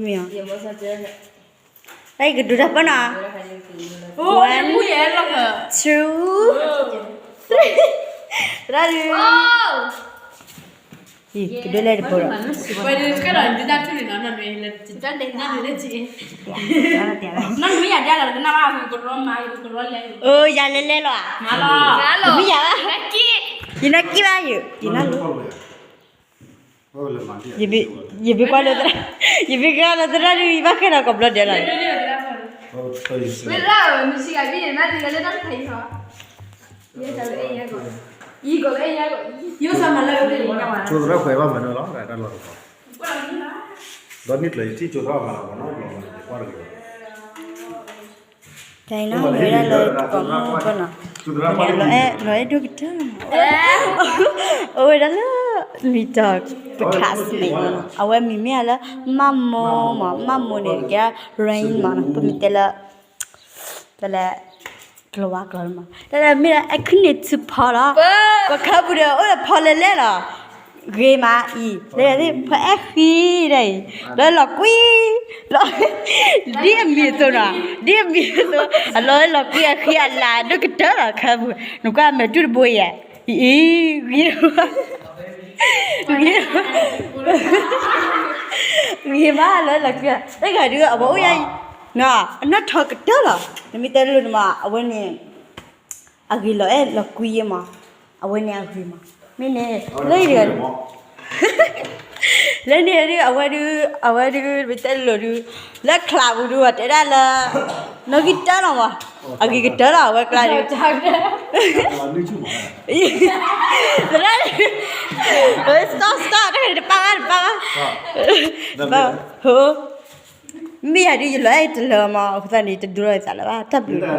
မ့ၢ်, တၢ်အံၤကဒိတၢ်ပၢၢ်နီၤ, one, two, three, သရၣ်ဒုး, အံၤ ကဒိလဲၣ်တဖိဒီး, အိၣ် ယၤလဲၤလဲၤလီၤဧါ, မ့ၢ်ယၤဘၣ်, ယနၢ်ကံၣ်ဘၣ်ယိၤ, ယဘၣ်ကွၢ်လၢ, ယဘၣ်ကွၢ်လၢသရၣ်ဒုး ယဘၣ်ဃဲဒီးကိးဘျီဒဲးလီၤ, ယိၤသရၣ်ခွဲးဘၣ်မၤနၢၤလီၤ တၢ်လီၢ်တခီ, ဒီးနံၣ်ကျၢၤယထံၣ်ကၠိထီၣ်မၤလီၤမနီၤ, လီၤအဲၣ်ဒိၣ်ကတၢၢ်, အိၣ်ဝဲဒၣ်လၢ, မံၤတီၤ, ပ classmate မနီၤ, အဝဲမံၤမ့ၢ်လၢ, မၢ်မိၢ်မး, မၢ်မိၢ်န့ၣ် ကဲ rain မနီၤ, ပမ့ၢ်တဲလၢ, တဲလၢ, ကျိဝါကျိမး, တၢ်မ့ၢ်လၢအခီၣ်န့ၣ်ထူဖီလီၤ, ပခါပူၤဒီး အိၣ်ဒီးဖီလဲၤလဲၤလီၤ, ဂ့ၤမးအံၤ, လၢဖဲအဲၣ်ဃံဒီးအံၤ, လၢလီၤကွံ, ဒ်အမံၤအသိးနီၤ, ဒ်အမံၤအသိး, အလီၤလၢလီၤကွံအဃံအလၤဒိၣ်ကတၢၢ်လီၤ ခါပူၤ, နကွၢ်မဲာ်တူၢ်တဘိယဲၢ်, အံၤ, ဂ့ၤ, ဂ့ၤ, ဂ့ၤမးလၢလီၤကွံ, တဂၤဒုးအဝဲအိၣ်ယၤအံၤ, အနီၢ်ထီကတၢၢ်လီၤ, နမ့ၢ်တဲလိၤန့ၣ်မး အဝဲန့ၣ် အဂ့ၤလီၤအဲၣ်လီၤကွံယဲမး, အဝဲန့ၣ်အဂ့ၤမး, မ့ၢ်န့ၣ်, လၢ, လၢန့ၣ်ဒုး အဝဲဒုး, အဝဲဒုး မ့ၢ်တဲလိၤဒုး, လၢ class ပူၤဒုး ပှၤတဲဒၣ်လၢ, နီၣ်ဂံၢ်တၢလီၤမး, အဂ့ၤကတၢၢ်လီၤ အဝဲကျါဒုး, သရၣ်, stop stop တၢ်တပၢ်ဘၣ် တပၢ်ဘၣ်, မ့ၢ်ယၤဒုး ယလီၤအဲၣ်တလၢာ်မး အဃိသတးန့ၣ် တဒိလီၤယသးလၢၤဘၣ် တၢ်ဘျုး